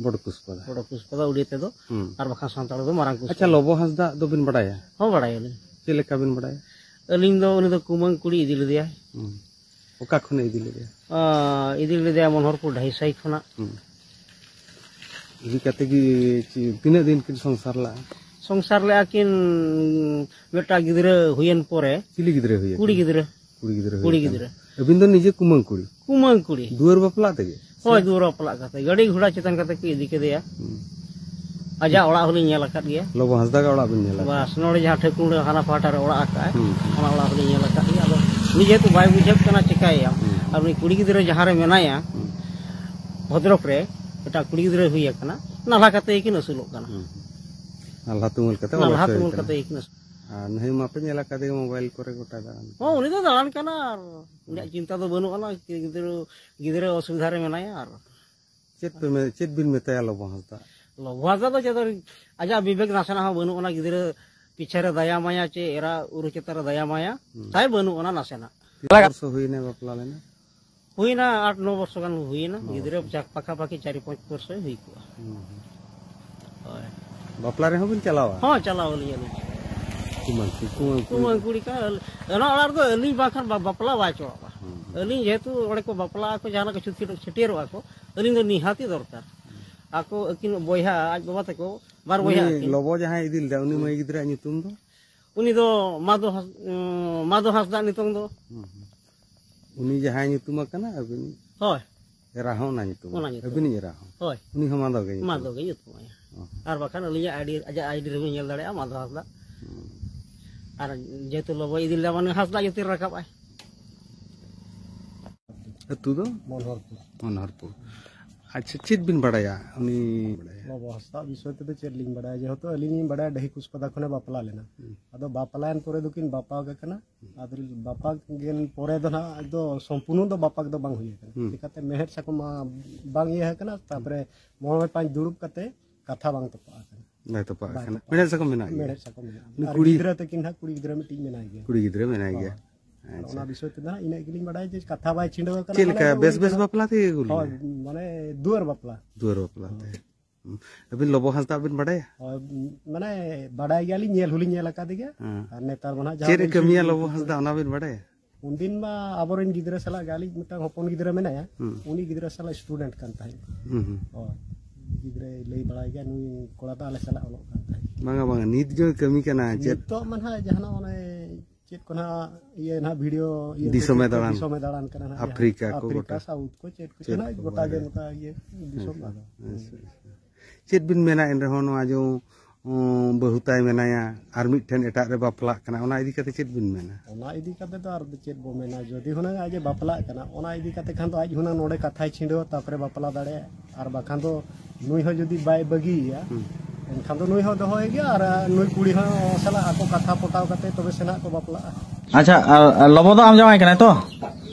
ᱵᱚᱲ ᱠᱩᱥᱯᱟᱫᱟ᱾ ᱵᱚᱲ ᱠᱩᱥᱯᱟᱫᱟ ᱩᱲᱤᱭᱟ ᱛᱮᱫᱚ, ᱦᱩᱸ᱾ ᱟᱨ ᱵᱟᱠᱷᱟᱱ ᱥᱟᱱᱛᱟᱲ ᱫᱚ ᱢᱟᱨᱟᱝ ᱠᱩᱥᱯᱟᱫᱟ᱾ ᱟᱪᱪᱷᱟ, ᱞᱚᱵᱚ ᱦᱟᱸᱥᱫᱟ ᱫᱚᱵᱤᱱ ᱵᱟᱲᱟᱭᱟ? ᱦᱚᱸ, ᱵᱟᱲᱟᱭᱟᱞᱤᱧ᱾ ᱪᱮᱫ ᱞᱮᱠᱟ ᱵᱤᱱ ᱵᱟᱲᱟᱭᱟ? ᱟᱹᱞᱤᱧ ᱫᱚ ᱩᱱᱤ ᱫᱚ ᱠᱩᱢᱟᱹᱝ ᱠᱩᱲᱤ ᱤᱫᱤ ᱞᱮᱫᱮᱭᱟᱭ᱾ ᱦᱩᱸ᱾ ᱚᱠᱟ ᱠᱷᱚᱱᱮ ᱤᱫᱤ ᱞᱮᱫᱮᱭᱟ? ᱟ, ᱤᱫᱤ ᱞᱮᱫᱮᱭᱟ ᱢᱚᱱᱳᱦᱚᱨᱯᱩᱨ ᱰᱷᱟᱹᱭᱥᱟᱹᱭ ᱠᱷᱚᱱᱟᱜ᱾ ᱦᱩᱸ᱾ ᱤᱫᱤ ᱠᱟᱛᱮ ᱜᱮ ᱪᱮ-, ᱛᱤᱱᱟᱹᱜ ᱫᱤᱱ ᱠᱤᱱ ᱥᱚᱝᱥᱟᱨ ᱞᱟᱜᱼᱟ? ᱥᱚᱝᱥᱟᱨ ᱞᱮᱜᱼᱟ ᱠᱤᱱ, ᱢᱤᱫᱴᱟᱝ ᱜᱤᱫᱽᱨᱟᱹ ᱦᱩᱭᱮᱱ ᱯᱚᱨᱮ᱾ ᱪᱤᱞᱤ ᱜᱤᱫᱽᱨᱟᱹ ᱦᱩᱭᱮᱱ? ᱠᱩᱲᱤ ᱜᱤᱫᱽᱨᱟᱹ᱾ ᱠᱩᱲᱤ ᱜᱤᱫᱽᱨᱟᱹ ᱦᱩᱭ ᱠᱩᱲᱤ ᱠᱟᱱᱟ᱾ ᱜᱤᱫᱽᱨᱟᱹ᱾ ᱟᱹᱵᱤᱱ ᱫᱚ ᱱᱤᱡᱮ ᱠᱩᱢᱟᱹᱝ ᱠᱩᱲᱤ? ᱠᱩᱢᱟᱹᱝ ᱠᱩᱲᱤ᱾ ᱫᱩᱣᱟᱹᱨ ᱵᱟᱯᱞᱟ ᱛᱮᱜᱮ? ᱦᱳᱭ, ᱫᱩᱣᱟᱹᱨ ᱵᱟᱯᱞᱟᱜ ᱠᱟᱛᱮ, ᱜᱟᱹᱰᱤ ᱜᱷᱚᱲᱟ ᱪᱮᱛᱟᱱ ᱠᱟᱛᱮ ᱠᱚ ᱤᱫᱤ ᱠᱮᱫᱮᱭᱟ᱾ ᱦᱩᱸ᱾ ᱟᱡᱟᱜ ᱚᱲᱟᱜ ᱦᱚᱸᱞᱤᱧ ᱧᱮᱞ ᱟᱠᱟᱫ ᱜᱮᱭᱟ᱾ ᱞᱚᱵᱚ ᱦᱟᱸᱥᱫᱟ ᱜᱮ ᱚᱲᱟᱜ ᱵᱤᱱ ᱧᱮᱞ ᱟᱠᱟᱫ? ᱵᱟᱥ, ᱱᱚᱰᱮ ᱡᱟᱦᱟᱸ ᱴᱷᱟᱹᱠᱩᱨ ᱦᱟᱱᱟ ᱯᱟᱦᱴᱟ ᱨᱮ ᱚᱲᱟᱜ ᱟᱠᱟᱫᱼᱟᱭ, ᱦᱩᱸ᱾ ᱚᱱᱟ ᱚᱲᱟᱜ ᱦᱚᱸᱞᱤᱧ ᱧᱮᱞ ᱟᱠᱟᱫ ᱜᱮᱭᱟ᱾ ᱟᱫᱚ ᱩᱱᱤ ᱡᱮᱦᱮᱛᱩ ᱵᱟᱭ ᱵᱩᱡᱷᱟᱹᱣ ᱠᱟᱱᱟ, ᱪᱮᱠᱟᱭᱮᱭᱟ? ᱦᱩᱸ᱾ ᱟᱨ ᱩᱱᱤ ᱠᱩᱲᱤ ᱜᱤᱫᱽᱨᱟᱹ ᱡᱟᱦᱟᱸ ᱨᱮ ᱢᱮᱱᱟᱭᱟ, ᱦᱩᱸ᱾ ᱵᱷᱚᱫᱨᱚᱠ ᱨᱮ, ᱮᱴᱟᱜ ᱠᱩᱲᱤ ᱜᱤᱫᱽᱨᱟᱹ ᱦᱩᱭ ᱟᱠᱟᱱᱟ, ᱱᱟᱞᱦᱟ ᱠᱟᱛᱮ ᱜᱮᱠᱤᱱ ᱟᱹᱥᱩᱞᱚᱜ ᱠᱟᱱᱟ᱾ ᱦᱩᱸ᱾ ᱱᱟᱞᱦᱟ ᱛᱩᱢᱟᱹᱞ ᱠᱟᱛᱮ ᱱᱟᱞᱦᱟ ᱚᱵᱚᱥᱥᱳᱭ ᱛᱩᱢᱟᱹᱞ ᱠᱟᱱᱟ᱾ ᱠᱟᱛᱮ ᱜᱮᱠᱤᱱ ᱟᱹᱥᱩᱞᱚᱜ ᱠᱟᱱᱟ᱾ ᱟᱨ ᱱᱟᱹᱭ ᱢᱟᱯᱮ ᱧᱮᱞ ᱟᱠᱟᱫᱮ ᱜᱮ ᱢᱳᱵᱟᱭᱤᱞ ᱠᱚᱨᱮ ᱜᱚᱴᱟ ᱫᱟᱬᱟᱱ᱾ ᱦᱚᱸ, ᱩᱱᱤ ᱫᱚ ᱫᱟᱬᱟᱱ ᱠᱟᱱᱟ ᱟᱨ ᱩᱱᱤᱭᱟᱜ ᱪᱤᱱᱛᱟ ᱫᱚ ᱵᱟᱹᱱᱩᱜ ᱟᱱᱟ, ᱜᱤᱫᱽᱨᱟᱹ, ᱜᱤᱫᱽᱨᱟᱹ ᱚᱥᱩᱵᱤᱫᱷᱟ ᱨᱮ ᱢᱮᱱᱟᱭᱟ᱾ ᱟᱨ ᱪᱮᱫ ᱯᱮ ᱢᱮ-, ᱪᱮᱫ ᱵᱤᱱ ᱢᱮᱛᱟᱭᱟ ᱞᱚᱵᱚ ᱦᱟᱸᱥᱫᱟ? ᱞᱚᱵᱚ ᱦᱟᱸᱥᱫᱟ ᱫᱚ ᱪᱮᱫ ᱫᱚ, ᱟᱡᱟᱜ ᱵᱤᱵᱮᱠ ᱱᱟᱥᱮᱱᱟᱜ ᱦᱚᱸ ᱵᱟᱹᱱᱩᱜ ᱟᱱᱟ, ᱜᱤᱫᱽᱨᱟᱹ ᱯᱤᱪᱷᱮ ᱨᱮ ᱫᱟᱭᱟ ᱢᱟᱭᱟ ᱪᱮ ᱮᱨᱟ ᱩᱨᱩ ᱪᱮᱛᱟᱱ ᱨᱮ ᱫᱟᱭᱟ ᱢᱟᱭᱟ ᱦᱩᱸ᱾ ᱛᱟᱭ ᱵᱟᱹᱱᱩᱜ ᱟᱱᱟ ᱱᱟᱥᱮᱱᱟᱜ᱾ ᱛᱤᱱᱟᱹᱜ ᱵᱚᱨᱥᱚ ᱦᱩᱭᱱᱟ ᱵᱟᱯᱞᱟ ᱞᱮᱱᱟ? ᱦᱩᱭᱱᱟ ᱟᱴ ᱱᱚ ᱵᱚᱨᱥᱚ ᱜᱟᱱ ᱦᱩᱭᱱᱟ, ᱱᱚ ᱜᱤᱫᱽᱨᱟᱹ ᱵᱚᱨᱥᱚ᱾ ᱪᱟᱠ-, ᱯᱟᱠᱷᱟ ᱯᱟᱠᱷᱤ ᱪᱟᱨ ᱯᱟᱸᱪ ᱵᱚᱨᱥᱚ ᱦᱩᱭ ᱠᱚᱜᱼᱟ᱾ ᱦᱩᱸ, ᱦᱩᱸ᱾ ᱦᱳᱭ᱾ ᱵᱟᱯᱞᱟ ᱨᱮᱦᱚᱸ ᱵᱤᱱ ᱪᱟᱞᱟᱣᱟ? ᱦᱚᱸ, ᱪᱟᱞᱟᱣ ᱟᱹᱞᱤᱧ, ᱟᱹᱞᱤᱧ᱾ ᱠᱩᱢᱟᱹᱝ ᱠᱩ-, ᱠᱩᱢᱟᱹᱝ ᱠᱩᱲᱤ᱾ ᱠᱩᱢᱟᱹᱝ ᱠᱩᱲᱤ ᱠᱟᱱ, ᱟᱹᱞ-, ᱚᱱᱟ ᱚᱲᱟᱜ ᱨᱮᱫᱚ ᱟᱹᱞᱤᱧ ᱵᱟᱝᱠᱷᱟᱱ ᱵᱟ-, ᱵᱟᱯᱞᱟ ᱵᱟᱭ ᱪᱚᱣᱟᱜᱼᱟ᱾ ᱦᱩᱸ, ᱦᱩᱸ᱾ ᱟᱹᱞᱤᱧ ᱡᱮᱦᱮᱛᱩ ᱚᱸᱰᱮ ᱠᱚ ᱵᱟᱯᱞᱟᱜ ᱟᱠᱚ, ᱡᱟᱦᱟᱱᱟᱜ ᱠᱚ ᱪᱷᱩᱛᱤ-, ᱪᱷᱟᱹᱴᱭᱟᱹᱨᱚᱜᱼᱟ ᱠᱚ, ᱟᱹᱞᱤᱧ ᱫᱚ ᱱᱤᱦᱟᱹᱛᱤ ᱫᱚᱨᱠᱟᱨ᱾ ᱟᱠᱚ ᱟᱹᱠᱤᱱ ᱵᱚᱭᱦᱟ, ᱟᱡ ᱵᱟᱵᱟ ᱛᱟᱠᱚ, ᱵᱟᱨ ᱵᱚᱭᱦᱟ ᱩᱱᱤ ᱟᱹᱠᱤᱱ᱾ ᱞᱚᱵᱚ ᱡᱟᱦᱟᱸᱭ ᱤᱫᱤ ᱞᱮᱫᱟ, ᱩᱱᱤ ᱦᱩᱸ᱾ ᱢᱟᱹᱭ ᱜᱤᱫᱽᱨᱟᱹᱣᱟᱜ ᱧᱩᱛᱩᱢ ᱫᱚ? ᱩᱱᱤ ᱫᱚ ᱢᱟᱫᱷᱚ ᱦᱟᱸᱥ-, ᱩᱸ, ᱢᱟᱫᱷᱚ ᱦᱟᱸᱥᱫᱟᱜ ᱧᱩᱛᱩᱢ ᱫᱚ᱾ ᱦᱩᱸ, ᱦᱩᱸ᱾ ᱩᱱᱤ ᱡᱟᱦᱟᱸᱭ ᱧᱩᱛᱩᱢ ᱟᱠᱟᱱᱟ, ᱟᱹᱵᱤᱱ? ᱦᱳᱭ᱾ ᱮᱨᱟ ᱦᱚᱸ ᱚᱱᱟ ᱧᱩᱛᱩᱢ? ᱚᱱᱟ ᱧᱩᱛᱩᱢ᱾ ᱟᱹᱵᱤᱱᱤᱡ ᱮᱨᱟ ᱦᱚᱸ? ᱦᱳᱭ᱾ ᱩᱱᱤ ᱦᱚᱸ ᱢᱟᱫᱷᱚ ᱜᱮ ᱧᱩᱛᱩᱢ? ᱢᱟᱫᱷᱚ ᱜᱮ ᱧᱩᱛᱩᱢ ᱟᱭᱟ᱾ ᱚ᱾ ᱟᱨ ᱵᱟᱠᱷᱟᱱ ᱟᱹᱞᱤᱧᱟᱜ ID, ᱟᱡᱟᱜ ID ᱨᱮᱵᱤᱱ ᱧᱮᱞ ᱫᱟᱲᱮᱭᱟᱜᱼᱟ, ᱢᱟᱫᱷᱚ ᱦᱟᱸᱥᱫᱟ᱾ ᱦᱩᱸ᱾ ᱟᱨ ᱡᱮᱦᱮᱛᱩ ᱞᱚᱵᱚᱭ ᱤᱫᱤ ᱞᱮᱫᱟ, ᱢᱟᱱᱮ ᱦᱟᱸᱥᱫᱟ ᱡᱟᱹᱛᱤ ᱨᱮ ᱨᱟᱠᱟᱵ ᱟᱭ᱾ ᱟᱹᱛᱩ ᱫᱚ? ᱢᱚᱱᱳᱦᱚᱨᱯᱩᱨ᱾ ᱢᱚᱱᱳᱦᱚᱨᱯᱩᱨ᱾ ᱟᱪᱪᱷᱟ, ᱪᱮᱫ ᱵᱤᱱ ᱵᱟᱲᱟᱭᱟ ᱩᱱᱤ? ᱞᱚᱵᱚ ᱦᱟᱸᱥᱫᱟ ᱵᱤᱥᱚᱭ ᱛᱮᱫᱚ ᱪᱮᱫ ᱞᱤᱧ ᱵᱟᱲᱟᱭᱟ? ᱡᱮᱦᱮᱛᱩ ᱟᱹᱞᱤᱧ ᱞᱤᱧ ᱵᱟᱲᱟᱭᱟ, ᱰᱟᱹᱦᱤ ᱠᱩᱥᱯᱟᱫᱟ ᱠᱷᱚᱱᱮ ᱵᱟᱯᱞᱟ ᱞᱮᱱᱟ᱾ ᱦᱩᱸ᱾ ᱟᱫᱚ ᱵᱟᱯᱞᱟᱭᱮᱱ ᱯᱚᱨᱮ ᱫᱚᱠᱤᱱ ᱵᱟᱯᱟᱜ ᱟᱠᱟᱱᱟ᱾ ᱟᱫᱚ ᱵᱟᱯᱟᱜ ᱜᱮ ᱯᱚᱨᱮ ᱫᱚ ᱱᱟᱦᱟᱜ ᱫᱚ ᱥᱚᱢᱯᱩᱨᱱᱚ ᱫᱚ ᱵᱟᱯᱟᱜ ᱫᱚ ᱵᱟᱝ ᱦᱩᱭ ᱟᱠᱟᱱᱟ᱾ ᱦᱩᱸ᱾ ᱪᱤᱠᱟᱹᱛᱮ ᱢᱮᱲᱦᱮᱫ ᱥᱟᱠᱚᱢ ᱢᱟ ᱵᱟᱝ ᱤᱭᱟᱹ ᱟᱠᱟᱱᱟ, ᱛᱟᱯᱚᱨᱮ ᱢᱚᱬᱮ ᱯᱟᱸᱪ ᱫᱩᱲᱩᱵ ᱠᱟᱛᱮ ᱠᱟᱛᱷᱟ ᱵᱟᱝ ᱛᱚᱯᱟᱜ ᱟᱠᱟᱱᱟ᱾ ᱵᱟᱭ ᱛᱚᱯᱟᱜ ᱵᱟᱭ ᱟᱠᱟᱱᱟ᱾ ᱛᱚᱯᱟᱜ ᱢᱮᱲᱦᱮᱫ ᱥᱟᱠᱚᱢ ᱢᱮᱱᱟᱜᱼᱟ᱾ ᱢᱮᱲᱦᱮᱫ ᱥᱟᱠᱚᱢ ᱢᱮᱱᱟᱜᱼᱟ᱾ ᱩᱱᱤ ᱟᱨ ᱠᱩᱲᱤ ᱜᱤᱫᱽᱨᱟᱹ ᱛᱟᱹᱠᱤᱱ ᱦᱟᱸᱜ, ᱠᱩᱲᱤ ᱜᱤᱫᱽᱨᱟᱹ ᱢᱤᱫᱴᱤᱡ ᱢᱮᱱᱟᱭ ᱜᱮᱭᱟ᱾ ᱠᱩᱲᱤ ᱜᱤᱫᱽᱨᱟᱹ ᱢᱮᱱᱟᱭ ᱜᱮᱭᱟ᱾ ᱦᱳᱭ᱾ ᱟᱨ ᱟᱪᱪᱷᱟ᱾ ᱚᱱᱟ ᱵᱤᱥᱚᱭ ᱛᱮᱫᱚ ᱦᱟᱸᱜ ᱤᱱᱟᱹᱜ ᱜᱮᱞᱤᱧ ᱵᱟᱲᱟᱭᱟ ᱡᱮ ᱠᱟᱛᱷᱟ ᱵᱟᱭ ᱪᱷᱤᱰᱟᱹᱣ ᱟᱠᱟᱱᱟ, ᱪᱮᱫ ᱢᱟᱱᱮ ᱞᱮᱠᱟ, ᱫᱚ ᱵᱮᱥ ᱩᱱᱤ ᱵᱮᱥ ᱫᱚ ᱵᱟᱯᱞᱟ ᱛᱮᱜᱮ ᱟᱹᱜᱩ ᱞᱮᱫᱟ? ᱦᱳᱭ, ᱢᱟᱱᱮ ᱫᱩᱣᱟᱹᱨ ᱵᱟᱯᱞᱟ᱾ ᱫᱩᱣᱟᱹᱨ ᱵᱟᱯᱞᱟ ᱛᱮ᱾ ᱦᱳᱭ᱾ ᱦᱩᱸ᱾ ᱟᱹᱵᱤᱱ ᱞᱚᱵᱚ ᱦᱟᱸᱥᱫᱟ ᱵᱤᱱ ᱵᱟᱰᱟᱭᱟ? ᱦᱳᱭ, ᱢᱟᱱᱮ ᱵᱟᱰᱟᱭ ᱜᱮᱭᱟᱞᱤᱧ, ᱧᱮᱞ ᱦᱚᱸᱞᱤᱧ ᱧᱮᱞ ᱟᱠᱟᱫᱮ ᱜᱮᱭᱟ᱾ ᱦᱮᱸ᱾ ᱟᱨ ᱱᱮᱛᱟᱨ ᱢᱟ ᱱᱟᱦᱟᱜ ᱡᱟᱦᱟᱸ ᱪᱮᱫ ᱮ ᱵᱚᱱ ᱠᱟᱹᱢᱤᱭᱟ ᱡᱩᱜᱽ ᱞᱚᱵᱚ ᱦᱟᱸᱥᱫᱟ, ᱚᱱᱟ ᱵᱤᱱ ᱵᱟᱰᱟᱭᱟ? ᱩᱱᱫᱤᱱ ᱢᱟ ᱟᱵᱚᱨᱮᱱ ᱜᱤᱫᱽᱨᱟᱹ ᱥᱟᱞᱟᱜ ᱜᱮ, ᱟᱞᱮᱭᱤᱡ ᱢᱤᱫᱴᱟᱝ ᱦᱚᱯᱚᱱ ᱜᱤᱫᱽᱨᱟᱹ ᱢᱮᱱᱟᱭᱟ, ᱦᱩᱸ᱾ ᱩᱱᱤ ᱜᱤᱫᱽᱨᱟᱹ ᱥᱟᱞᱟᱜ ᱥᱴᱩᱰᱮᱱᱴ ᱠᱟᱱ ᱛᱟᱦᱮᱸᱫ᱾ ᱦᱩᱸ, ᱦᱩᱸ᱾ ᱦᱳᱭ᱾ ᱜᱤᱫᱽᱨᱟᱹᱭ ᱞᱟᱹᱭ ᱵᱟᱲᱟᱭ ᱜᱮᱭᱟ, ᱱᱩᱭ ᱠᱚᱲᱟ ᱫᱚ ᱟᱞᱮ ᱥᱟᱞᱟᱜ ᱚᱞᱚᱜ ᱠᱟᱱ ᱛᱟᱦᱮᱸᱫ᱾ ᱵᱟᱝᱟ, ᱵᱟᱝᱟ, ᱱᱤᱛ ᱡᱮ ᱠᱟᱹᱢᱤ ᱠᱟᱱᱟ, ᱪᱮᱫ? ᱱᱤᱛᱚᱜ ᱢᱟ ᱱᱟᱦᱟᱜ ᱡᱟᱦᱟᱱᱟᱜ ᱚᱱᱮ ᱪᱮᱫ ᱠᱚ ᱱᱟᱦᱟᱜ ᱤᱭᱟᱹ ᱱᱟᱦᱟᱜ ᱵᱷᱤᱰᱤᱭᱳ ᱤᱭᱟᱹ ᱫᱤᱥᱚᱢᱮ ᱪᱮᱫ ᱠᱚ ᱫᱟᱬᱟᱱ᱾ ᱫᱤᱥᱚᱢᱮ ᱫᱟᱬᱟᱱ ᱠᱟᱱᱟ ᱱᱟᱦᱟᱜ, ᱟᱯᱷᱨᱤᱠᱟ ᱡᱟᱦᱟᱸ ᱠᱚ ᱟᱯᱷᱨᱤᱠᱟ, ᱜᱚᱴᱟ᱾ ᱥᱟᱣᱩᱛᱷ ᱠᱚ ᱪᱮᱫ ᱠᱚ ᱪᱮᱫ ᱱᱟᱦᱟᱜ ᱠᱚ ᱜᱚᱴᱟ ᱜᱮ ᱵᱟᱲᱟᱭᱟ᱾ ᱱᱚᱝᱠᱟ ᱤᱭᱟᱹ ᱫᱤᱥᱚᱢ ᱟᱪᱪᱷᱟ, ᱟᱫᱚ᱾ ᱟᱪᱪᱷᱟ, ᱟᱪᱪᱷᱟ᱾ ᱪᱮᱫ ᱵᱤᱱ ᱢᱮᱱᱟ ᱮᱱ ᱨᱮᱦᱚᱸ ᱱᱚᱣᱟ ᱡᱮ, ᱩᱸ, ᱵᱟᱹᱦᱩ ᱛᱟᱭ ᱢᱮᱱᱟᱭᱟ ᱟᱨ ᱢᱤᱫᱴᱷᱮᱱ ᱮᱴᱟᱜ ᱨᱮ ᱵᱟᱯᱞᱟᱜ ᱠᱟᱱᱟ, ᱚᱱᱟ ᱤᱫᱤ ᱠᱟᱛᱮ ᱪᱮᱫ ᱵᱤᱱ ᱢᱮᱱᱟ? ᱚᱱᱟ ᱤᱫᱤ ᱠᱟᱛᱮ ᱫᱚ ᱟᱨ ᱪᱮᱫ ᱵᱚ ᱢᱮᱱᱟ, ᱡᱩᱫᱤ ᱦᱩᱱᱟᱹᱝ ᱟᱡ ᱮ ᱵᱟᱯᱞᱟᱜ ᱠᱟᱱᱟ, ᱚᱱᱟ ᱤᱫᱤ ᱠᱟᱛᱮ ᱠᱷᱟᱱ ᱫᱚ ᱟᱡ ᱦᱩᱱᱟᱹᱝ ᱱᱚᱰᱮ ᱠᱟᱛᱷᱟᱭ ᱪᱷᱤᱰᱟᱹᱣᱟ, ᱛᱟᱯᱚᱨᱮ ᱵᱟᱯᱞᱟ ᱫᱟᱲᱮᱭᱟᱜᱼᱟ᱾ ᱟᱨ ᱵᱟᱠᱷᱟᱱ ᱫᱚ ᱱᱩᱭ ᱦᱚᱸ ᱡᱩᱫᱤ ᱵᱟᱭ ᱵᱟᱹᱜᱤᱭᱮᱭᱟ, ᱦᱩᱸ᱾ ᱮᱱᱠᱷᱟᱱ ᱫᱚ ᱱᱩᱭ ᱦᱚᱸ ᱫᱚᱦᱚᱭᱮ ᱜᱮᱭᱟ ᱟᱨ ᱱᱩᱭ ᱠᱩᱲᱤ ᱦᱚᱸ ᱥᱟᱞᱟᱜ ᱟᱠᱚ ᱠᱟᱛᱷᱟ ᱯᱚᱴᱟᱣ ᱠᱟᱛᱮ ᱛᱚᱵᱮ ᱥᱮ ᱱᱟᱦᱟᱜ ᱠᱚ ᱵᱟᱯᱞᱟᱜᱼᱟ᱾ ᱟᱪᱪᱷᱟ, ᱟᱨ, ᱟᱨ ᱞᱚᱵᱚ ᱫᱚ ᱟᱢ ᱡᱟᱶᱟᱭ ᱠᱟᱱᱟᱭ ᱛᱚ?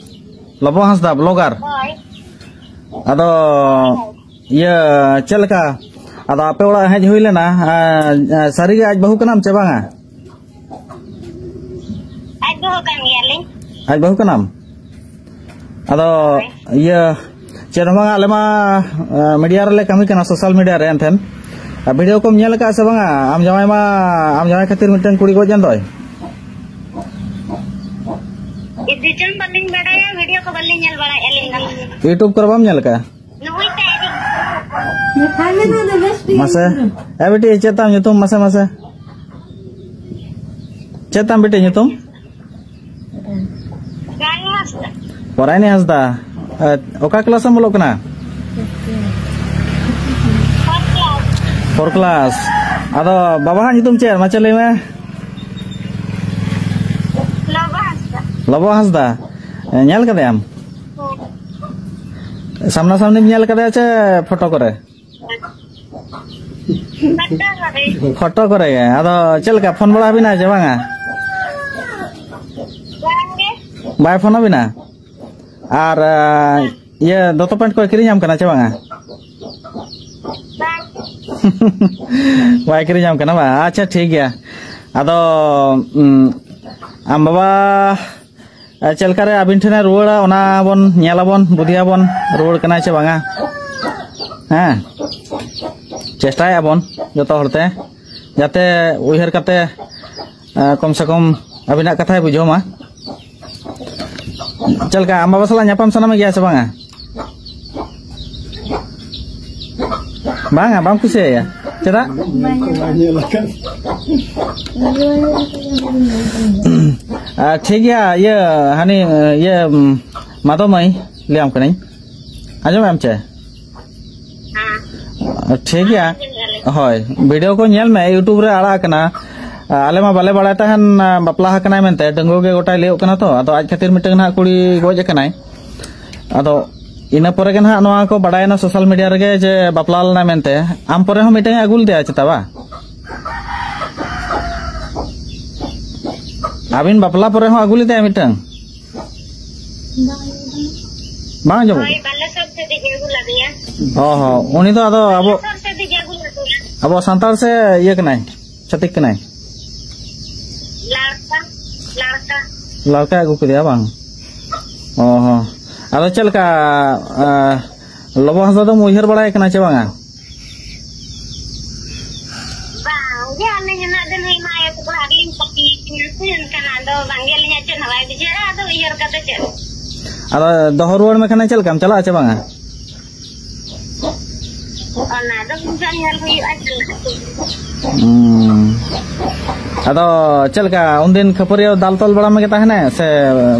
ᱞᱚᱵᱚ ᱦᱟᱸᱥᱫᱟ, ᱵᱞᱚᱜᱟᱨ? ᱦᱳᱭ᱾ ᱟᱫᱚ, ᱤᱭᱟᱹ, ᱪᱮᱫ ᱞᱮᱠᱟ? ᱟᱫᱚ ᱟᱯᱮ ᱚᱲᱟᱜ ᱦᱮᱡ ᱦᱩᱭ ᱞᱮᱱᱟ, ᱟᱨ, ᱟᱨ ᱥᱟᱹᱨᱤᱜᱮ ᱟᱡ ᱵᱟᱹᱦᱩ ᱠᱟᱱᱟᱢ ᱪᱮ ᱵᱟᱝᱟ? ᱟᱡ ᱵᱟᱹᱦᱩ ᱠᱟᱱ ᱜᱮᱭᱟᱞᱤᱧ᱾ ᱟᱡ ᱵᱟᱹᱦᱩ ᱠᱟᱱᱟᱢ? ᱟᱫᱚ, ᱦᱳᱭ᱾ ᱤᱭᱟᱹ, ᱪᱮᱫ ᱦᱚᱸ ᱵᱟᱝᱟ, ᱟᱞᱮ ᱢᱟ, ᱟ, ᱢᱤᱰᱤᱭᱟ ᱨᱮᱞᱮ ᱠᱟᱹᱢᱤ ᱠᱟᱱᱟ, ᱥᱳᱥᱟᱞ ᱢᱤᱰᱤᱭᱟ ᱨᱮ᱾ ᱮᱱᱛᱮᱱ, ᱟ, ᱵᱷᱤᱰᱤᱭᱳ ᱠᱚᱢ ᱧᱮᱞ ᱟᱠᱟᱫᱼᱟ ᱥᱮ ᱵᱟᱝᱟ? ᱟᱢ ᱡᱟᱶᱟᱭ ᱢᱟ, ᱟᱢ ᱡᱟᱶᱟᱭ ᱠᱷᱟᱹᱛᱤᱨ ᱢᱤᱫᱴᱟᱝ ᱠᱩᱲᱤ ᱜᱚᱡ ᱮᱱ ᱫᱚᱭ᱾ ᱤᱫᱤ ᱪᱚᱝ ᱵᱟᱹᱞᱤᱧ ᱵᱟᱲᱟᱭᱟ, ᱵᱷᱤᱰᱤᱭᱳ ᱠᱚ ᱵᱟᱹᱞᱤᱧ ᱧᱮᱞ ᱵᱟᱲᱟᱭᱮᱫᱼᱟ ᱟᱹᱞᱤᱧ ᱫᱚ᱾ YouTube ᱠᱚᱨᱮ ᱵᱟᱢ ᱧᱮᱞ ᱟᱠᱟᱫᱼᱟ? ᱱᱩᱭ ᱛᱮ ᱟᱹᱰᱤ ᱢᱟᱥᱮ, ᱮ ᱵᱤᱴᱤ, ᱪᱮᱫ ᱛᱟᱢ ᱧᱩᱛᱩᱢ? ᱢᱟᱥᱮ, ᱢᱟᱥᱮ᱾ ᱪᱮᱫ ᱛᱟᱢ ᱵᱤᱴᱤ ᱧᱩᱛᱩᱢ? ᱯᱚᱨᱟᱭᱱᱤ ᱦᱟᱸᱥᱫᱟ᱾ ᱯᱚᱨᱟᱭᱱᱤ ᱦᱟᱸᱥᱫᱟ᱾ ᱮ, ᱚᱠᱟ ᱠᱞᱟᱥ ᱮᱢ ᱚᱞᱚᱜ ᱠᱟᱱᱟ? Four class. ᱟᱫᱚ ᱵᱟᱵᱟᱣᱟᱜ ᱧᱩᱛᱩᱢ ᱪᱮᱫ? ᱢᱟᱥᱮ ᱞᱟᱹᱭ ᱢᱮ᱾ ᱞᱚᱵᱚ ᱦᱟᱸᱥᱫᱟ, ᱧᱮᱞ ᱠᱟᱫᱮᱭᱟᱢ? ᱥᱟᱢᱱᱟ ᱥᱟᱢᱱᱤᱢ ᱧᱮᱞ ᱠᱟᱫᱮᱭᱟ ᱪᱮ ᱯᱷᱳᱴᱳ ᱠᱚᱨᱮ? ᱯᱷᱳᱴᱳ ᱠᱚᱨᱮ ᱜᱮ᱾ ᱟᱫᱚ ᱪᱮᱫ ᱞᱮᱠᱟ, ᱯᱷᱳᱱ ᱵᱟᱲᱟ ᱟᱹᱵᱤᱱᱟ ᱪᱮ ᱵᱟᱝᱟ? ᱵᱟᱭ ᱯᱷᱳᱱ ᱟᱹᱵᱤᱱᱟ? ᱟᱨ ᱤᱭᱟᱹ, ᱫᱚᱛᱚ ᱯᱮᱱᱴ ᱠᱚᱭ ᱠᱤᱨᱤᱧᱟᱢ ᱠᱟᱱᱟ ᱪᱮ ᱵᱟᱝᱟ? ᱵᱟᱭ ᱠᱤᱨᱤᱧᱟᱢ ᱠᱟᱱᱟ ᱵᱟᱝ? ᱟᱪᱪᱷᱟ, ᱴᱷᱤᱠ ᱜᱮᱭᱟ᱾ ᱟᱫᱚ ᱟᱢ ᱵᱟᱵᱟ ᱪᱮᱫ ᱞᱮᱠᱟᱨᱮ ᱟᱹᱵᱤᱱ ᱴᱷᱮᱱᱮ ᱨᱩᱣᱟᱹᱲᱟ, ᱚᱱᱟ ᱵᱚᱱ ᱧᱮᱞᱟᱵᱚᱱ, ᱵᱩᱫᱷᱤᱭᱟᱵᱚᱱ, ᱨᱩᱣᱟᱹᱲ ᱠᱟᱱᱟᱭ ᱪᱮ ᱵᱟᱝᱟ᱾ ᱦᱮᱸ, ᱪᱮᱥᱴᱟᱭᱟᱵᱚᱱ ᱡᱚᱛᱚ ᱦᱚᱲᱛᱮ, ᱡᱟᱛᱮ ᱩᱭᱦᱟᱹᱨ ᱠᱟᱛᱮ ᱠᱚᱢ ᱥᱮ ᱠᱚᱢ ᱟᱹᱵᱤᱱᱟᱜ ᱠᱟᱛᱷᱟᱭ ᱵᱩᱡᱷᱟᱹᱣ ᱢᱟ᱾ ᱪᱮᱫ ᱞᱮᱠᱟ, ᱟᱢ ᱵᱟᱵᱟ ᱥᱟᱞᱟᱜ ᱧᱟᱯᱟᱢ ᱥᱟᱱᱟ ᱢᱮ ᱜᱮᱭᱟ ᱥᱮ ᱵᱟᱝᱟ? ᱵᱟᱝᱟ, ᱵᱟᱢ ᱠᱩᱥᱤᱭᱟᱭᱟ? ᱪᱮᱫᱟᱜ? ᱟᱨ ᱴᱷᱤᱠ ᱜᱮᱭᱟ, ᱤᱭᱟᱹ, ᱦᱟᱹᱱᱤ, ᱤᱭᱟᱹ, ᱢᱟᱫᱚ ᱢᱟᱹᱭ, ᱞᱟᱹᱭᱟᱢ ᱠᱟᱹᱱᱟᱹᱧ, ᱟᱸᱡᱚᱢᱮᱫ ᱟᱢ ᱪᱮ? ᱴᱷᱤᱠ ᱜᱮᱭᱟ᱾ ᱦᱳᱭ, ᱵᱷᱤᱰᱤᱭᱳ ᱠᱚ ᱧᱮᱞ ᱢᱮ, YouTube ᱨᱮ ᱟᱲᱟᱜ ᱟᱠᱟᱱᱟ᱾ ᱟᱞᱮ ᱢᱟ ᱵᱟᱞᱮ ᱵᱟᱲᱟᱭ ᱛᱟᱦᱮᱱ ᱵᱟᱯᱞᱟ ᱟᱠᱟᱱᱟᱭ ᱢᱮᱱᱛᱮ, ᱰᱟᱺᱜᱩᱣᱟᱹ ᱜᱮ ᱜᱚᱴᱟᱭ ᱞᱟᱹᱭᱚᱜ ᱠᱟᱱᱟ ᱛᱚ᱾ ᱟᱫᱚ ᱟᱡ ᱠᱷᱟᱹᱛᱤᱨ ᱢᱤᱫᱴᱟᱝ ᱱᱟᱦᱟᱜ ᱠᱩᱲᱤ ᱜᱚᱡ ᱟᱠᱟᱱᱟᱭ᱾ ᱟᱫᱚ ᱤᱱᱟᱹ ᱯᱚᱨᱮ ᱜᱮ ᱱᱟᱦᱟᱜ ᱱᱚᱣᱟ ᱠᱚ ᱵᱟᱰᱟᱭᱮᱱᱟ ᱥᱳᱥᱟᱞ ᱢᱤᱰᱤᱭᱟ ᱨᱮᱜᱮ ᱡᱮ ᱵᱟᱯᱞᱟ ᱞᱮᱱᱟᱭ ᱢᱮᱱᱛᱮ᱾ ᱟᱢ ᱯᱚᱨᱮ ᱦᱚᱸ ᱢᱤᱫᱴᱟᱝ ᱮ ᱟᱹᱜᱩ ᱞᱮᱫᱮᱭᱟ ᱪᱮᱛᱟ ᱵᱟ? ᱟᱹᱵᱤᱱ ᱵᱟᱯᱞᱟ ᱯᱚᱨᱮ ᱦᱚᱸ ᱟᱹᱜᱩ ᱞᱮᱫᱮᱭᱟ ᱢᱤᱫᱴᱟᱝ? ᱵᱟᱝ ᱟᱸᱡᱚᱢᱚᱜ ᱦᱳᱭ, ᱠᱟᱱᱟ? ᱵᱟᱞᱮᱥᱚᱨ ᱥᱮᱫ ᱜᱮ ᱟᱹᱜᱩ ᱞᱮᱫᱮᱭᱟ᱾ ᱚ ᱦᱚᱸ, ᱩᱱᱤ ᱫᱚ ᱟᱫᱚ ᱟᱵᱚ, ᱵᱟᱞᱮᱥᱚᱨ ᱥᱮᱫ ᱜᱮ ᱟᱹᱜᱩ ᱞᱮᱫᱮᱭᱟ᱾ ᱟᱵᱚ ᱥᱟᱱᱛᱟᱲ ᱥᱮ ᱤᱭᱟᱹ ᱠᱟᱱᱟᱭ? ᱪᱷᱟᱹᱛᱤᱠ ᱠᱟᱱᱟᱭ? ᱞᱟᱲᱠᱟ, ᱞᱟᱲᱠᱟ᱾ ᱞᱟᱲᱠᱟᱭ ᱟᱹᱜᱩ ᱠᱮᱫᱮᱭᱟ ᱵᱟᱝ? ᱚ ᱦᱚᱸ᱾ ᱟᱫᱚ ᱪᱮᱫ ᱞᱮᱠᱟ, ᱟ, ᱞᱚᱵᱚ ᱦᱟᱸᱥᱫᱟ ᱫᱚᱢ ᱩᱭᱦᱟᱹᱨ ᱵᱟᱲᱟᱭ ᱠᱟᱱᱟ ᱪᱮ ᱵᱟᱝᱟ? ᱵᱟᱝ ᱜᱮ, ᱟᱹᱞᱤᱧ ᱩᱱᱟᱹᱜ ᱫᱤᱱ ᱦᱩᱭ ᱮᱱᱟ, ᱟᱭᱳ ᱛᱟᱠᱚ ᱟᱹᱰᱤ ᱞᱤᱧ ᱥᱟᱹᱠᱷᱤ ᱠᱤᱱᱟ ᱥᱮ, ᱮᱱᱠᱷᱟᱱ ᱟᱫᱚ ᱵᱟᱝ ᱜᱮ ᱟᱹᱞᱤᱧᱟᱜ ᱪᱮᱫ ᱦᱚᱸ ᱵᱟᱭ ᱵᱩᱡᱷᱟᱹᱜᱼᱟ, ᱟᱫᱚ ᱩᱭᱦᱟᱹᱨ ᱠᱟᱛᱮ ᱪᱮᱫ? ᱟᱫᱚ ᱫᱚᱦᱚ ᱨᱩᱣᱟᱹᱲ ᱢᱮ ᱠᱷᱟᱱᱮ ᱪᱮᱫ ᱞᱮᱠᱟᱢ ᱪᱟᱞᱟᱜᱼᱟ ᱪᱮ ᱵᱟᱝᱟ? ᱚᱱᱟ ᱫᱚ ᱵᱩᱡᱷᱟᱹᱣ ᱧᱮᱞ ᱦᱩᱭᱩᱜᱼᱟ, ᱪᱮᱫ ᱞᱮᱠᱟ ᱪᱮᱫ᱾ ᱦᱩᱸ᱾ ᱟᱫᱚ ᱪᱮᱫ ᱞᱮᱠᱟ, ᱩᱱᱫᱤᱱ ᱠᱷᱟᱹᱯᱟᱹᱨᱤ ᱫᱟᱞ ᱛᱚᱞ ᱵᱟᱲᱟ ᱢᱮᱜᱮ ᱛᱟᱦᱮᱱᱟᱭ ᱥᱮ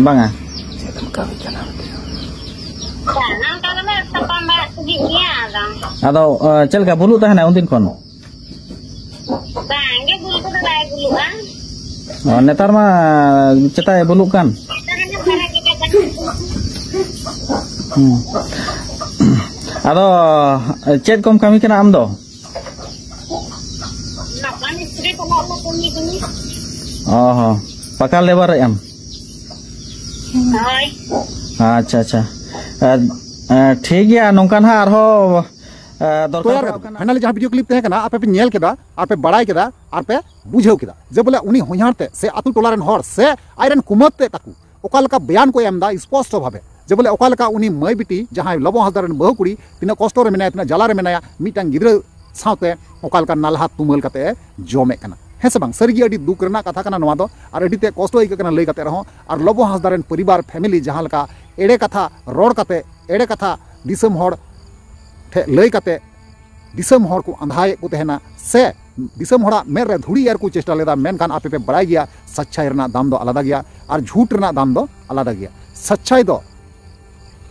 ᱵᱟᱝᱟ? ᱵᱟᱝ, ᱚᱱᱠᱟ ᱫᱚᱞᱮ ᱛᱟᱯᱟᱢ ᱵᱟᱲᱟᱜ ᱛᱮᱜᱮ ᱜᱮᱭᱟ, ᱟᱫᱚ᱾ ᱟᱫᱚ, ᱪᱮᱫ ᱞᱮᱠᱟ, ᱵᱩᱞᱩᱜ ᱛᱟᱦᱮᱱᱟᱭ ᱩᱱᱫᱤᱱ ᱠᱷᱚᱱ? ᱵᱟᱝ ᱜᱮ, ᱵᱩᱞ ᱠᱚᱫᱚ ᱵᱟᱭ ᱵᱩᱞᱩᱜᱼᱟ᱾ ᱚ, ᱱᱮᱛᱟᱨ ᱢᱟ ᱪᱮᱛᱟᱭ ᱵᱩᱞᱩᱜ ᱠᱟᱱ᱾ ᱦᱩᱸ᱾ ᱟᱫᱚ ᱪᱮᱫ ᱠᱚᱢ ᱠᱟᱹᱢᱤ ᱠᱟᱱᱟ ᱟᱢ ᱫᱚ? ᱚ ᱦᱚᱸ, ᱯᱟᱠᱟ ᱞᱮᱵᱟᱨᱮᱫ ᱟᱢ? ᱦᱳᱭ᱾ ᱟᱪᱪᱷᱟ, ᱟᱪᱪᱷᱟ᱾ ᱮ, ᱮ, ᱴᱷᱤᱠ ᱜᱮᱭᱟ, ᱱᱚᱝᱠᱟ ᱱᱟᱦᱟᱜ ᱟᱨᱦᱚᱸ, ᱮ, ᱫᱚᱨᱠᱟᱨ ᱛᱚᱭᱟᱨ ᱯᱟᱲᱟᱣ ᱠᱟᱛᱮ, ᱠᱟᱱᱟ᱾ Finally ᱡᱟᱦᱟᱸ video clip ᱛᱟᱦᱮᱸ ᱠᱟᱱᱟ, ᱟᱯᱮ ᱯᱮ ᱧᱮᱞ ᱠᱮᱫᱟ, ᱟᱨ ᱯᱮ ᱵᱟᱲᱟᱭ ᱠᱮᱫᱟ, ᱟᱨ ᱯᱮ ᱵᱩᱡᱷᱟᱹᱣ ᱠᱮᱫᱟ ᱡᱮ ᱵᱚᱞᱮ ᱩᱱᱤ ᱦᱚᱧᱦᱟᱨ ᱛᱮ ᱥᱮ ᱟᱛᱳ ᱴᱚᱞᱟ ᱨᱮᱱ ᱦᱚᱲ ᱥᱮ ᱟᱡᱨᱮᱱ ᱠᱩᱢᱟᱹᱝ ᱛᱮ ᱛᱟᱠᱚ ᱚᱠᱟ ᱞᱮᱠᱟ ᱵᱮᱭᱟᱱ ᱠᱚ ᱮᱢ ᱮᱫᱟ ᱥᱯᱚᱥᱴᱚ ᱵᱷᱟᱵᱮ, ᱡᱮ ᱵᱚᱞᱮ ᱚᱠᱟ ᱞᱮᱠᱟ ᱩᱱᱤ ᱢᱟᱹᱭ ᱵᱤᱴᱤ ᱡᱟᱦᱟᱸᱭ ᱞᱚᱵᱚ ᱦᱟᱸᱥᱫᱟ ᱨᱮᱱ ᱵᱟᱹᱦᱩ ᱠᱩᱲᱤ ᱛᱤᱱᱟᱹᱜ ᱠᱚᱥᱴᱚ ᱨᱮ ᱢᱮᱱᱟᱭᱟ, ᱛᱤᱱᱟᱹᱜ ᱡᱟᱞᱟ ᱨᱮ ᱢᱮᱱᱟᱭᱟ, ᱢᱤᱫᱴᱟᱝ ᱜᱤᱫᱽᱨᱟᱹ ᱥᱟᱶᱛᱮ ᱚᱠᱟ ᱞᱮᱠᱟ ᱱᱟᱞᱦᱟ ᱛᱩᱢᱟᱹᱞ ᱠᱟᱛᱮ ᱮ ᱡᱚᱢᱮᱫ ᱠᱟᱱᱟ᱾ ᱦᱮᱸ ᱥᱮ ᱵᱟᱝ? ᱥᱟᱹᱨᱤᱜᱮ ᱟᱹᱰᱤ ᱫᱩᱠ ᱨᱮᱱᱟᱜ ᱠᱟᱛᱷᱟ ᱠᱟᱱᱟ ᱱᱚᱣᱟ ᱫᱚ, ᱟᱨ ᱟᱹᱰᱤ ᱛᱮ ᱠᱚᱥᱴᱚ ᱟᱹᱭᱠᱟᱹᱜ ᱠᱟᱱᱟ ᱞᱟᱹᱭ ᱠᱟᱛᱮ ᱨᱮᱦᱚᱸ᱾ ᱟᱨ ᱞᱚᱵᱚ ᱦᱟᱸᱥᱫᱟ ᱨᱮᱱ ᱯᱚᱨᱤᱵᱟᱨ, family ᱡᱟᱦᱟᱸ ᱞᱮᱠᱟ ᱮᱲᱮ ᱠᱟᱛᱷᱟ ᱨᱚᱲ ᱠᱟᱛᱮ, ᱮᱲᱮ ᱠᱟᱛᱷᱟ ᱫᱤᱥᱚᱢ ᱦᱚᱲ ᱴᱷᱮᱱ ᱞᱟᱹᱭ ᱠᱟᱛᱮ ᱫᱤᱥᱚᱢ ᱦᱚᱲ ᱠᱚ ᱟᱸᱫᱷᱟᱭᱮᱫ ᱠᱚ ᱛᱟᱦᱮᱱᱟ ᱥᱮ ᱫᱤᱥᱚᱢ ᱦᱚᱲᱟᱜ ᱢᱮᱫ ᱨᱮ ᱫᱷᱩᱲᱤ ᱮᱨ ᱠᱚ ᱪᱮᱥᱴᱟ ᱞᱮᱫᱟ, ᱢᱮᱱᱠᱷᱟᱱ ᱟᱯᱮ ᱯᱮ ᱵᱟᱲᱟᱭ ᱜᱮᱭᱟ ᱥᱟᱪᱪᱟᱭ ᱨᱮᱱᱟᱜ ᱫᱟᱢ ᱫᱚ ᱟᱞᱟᱫᱟ ᱜᱮᱭᱟ ᱟᱨ ᱡᱷᱩᱴ ᱨᱮᱱᱟᱜ ᱫᱟᱢ ᱫᱚ ᱟᱞᱟᱫᱟ ᱜᱮᱭᱟ᱾ ᱥᱟᱪᱪᱟᱭ ᱫᱚ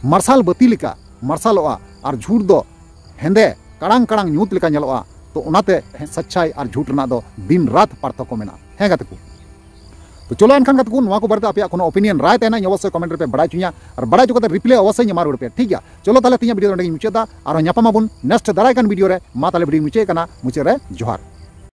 ᱢᱟᱨᱥᱟᱞ ᱵᱟᱹᱛᱤ ᱞᱮᱠᱟ ᱢᱟᱨᱥᱟᱞᱚᱜᱼᱟ ᱟᱨ ᱡᱷᱩᱴ ᱫᱚ ᱦᱮᱸᱫᱮ ᱠᱟᱲᱟᱝ ᱠᱟᱲᱟᱝ ᱧᱩᱛ ᱞᱮᱠᱟ ᱧᱮᱞᱚᱜᱼᱟ᱾ ᱛᱚ ᱚᱱᱟᱛᱮ ᱥᱟᱪᱪᱟᱭ ᱟᱨ ᱡᱷᱩᱴ ᱨᱮᱱᱟᱜ ᱫᱚ ᱫᱤᱱ ᱨᱟᱛ ᱯᱟᱨᱛᱷᱚᱠᱠᱚ ᱢᱮᱱᱟᱜᱼᱟ᱾ ᱦᱮᱸ ᱜᱟᱛᱮ ᱠᱚ, ᱛᱚ ᱪᱚᱞᱚ ᱮᱱᱠᱷᱟᱱ ᱜᱟᱛᱮ ᱠᱚ, ᱱᱚᱣᱟ ᱠᱚ ᱵᱟᱨᱮᱛᱮ ᱟᱯᱮᱭᱟᱜ ᱠᱳᱱᱳ opinion, ᱨᱟᱭ ᱛᱟᱦᱮᱱᱟ, ᱤᱧ ᱚᱵᱚᱥᱥᱳᱭ comment ᱨᱮᱯᱮ ᱵᱟᱲᱟᱭ ᱦᱚᱪᱚᱧᱟ, ᱟᱨ ᱵᱟᱲᱟᱭ ᱦᱚᱪᱚ ᱠᱟᱛᱮ reply ᱚᱵᱚᱥᱥᱳᱭ ᱤᱧ ᱮᱢᱟ ᱨᱩᱣᱟᱹᱲ ᱯᱮᱭᱟ, ᱴᱷᱤᱠ ᱜᱮᱭᱟ? ᱪᱚᱞᱚ ᱛᱟᱦᱞᱮ ᱛᱮᱦᱮᱧᱟᱜ video ᱫᱚ ᱱᱚᱸᱰᱮ ᱜᱤᱧ ᱢᱩᱪᱟᱹᱫ ᱫᱟ, ᱟᱨᱦᱚᱸ ᱧᱟᱯᱟᱢ ᱟᱵᱚᱱ next ᱫᱟᱨᱟᱭ ᱠᱟᱱ video ᱨᱮ᱾ ᱢᱟ ᱛᱟᱦᱞᱮ video ᱧ ᱢᱩᱪᱟᱹᱫ ᱠᱟᱱᱟ, ᱢᱩᱪᱟᱹᱫ ᱨᱮ ᱡᱚᱦᱟᱨ᱾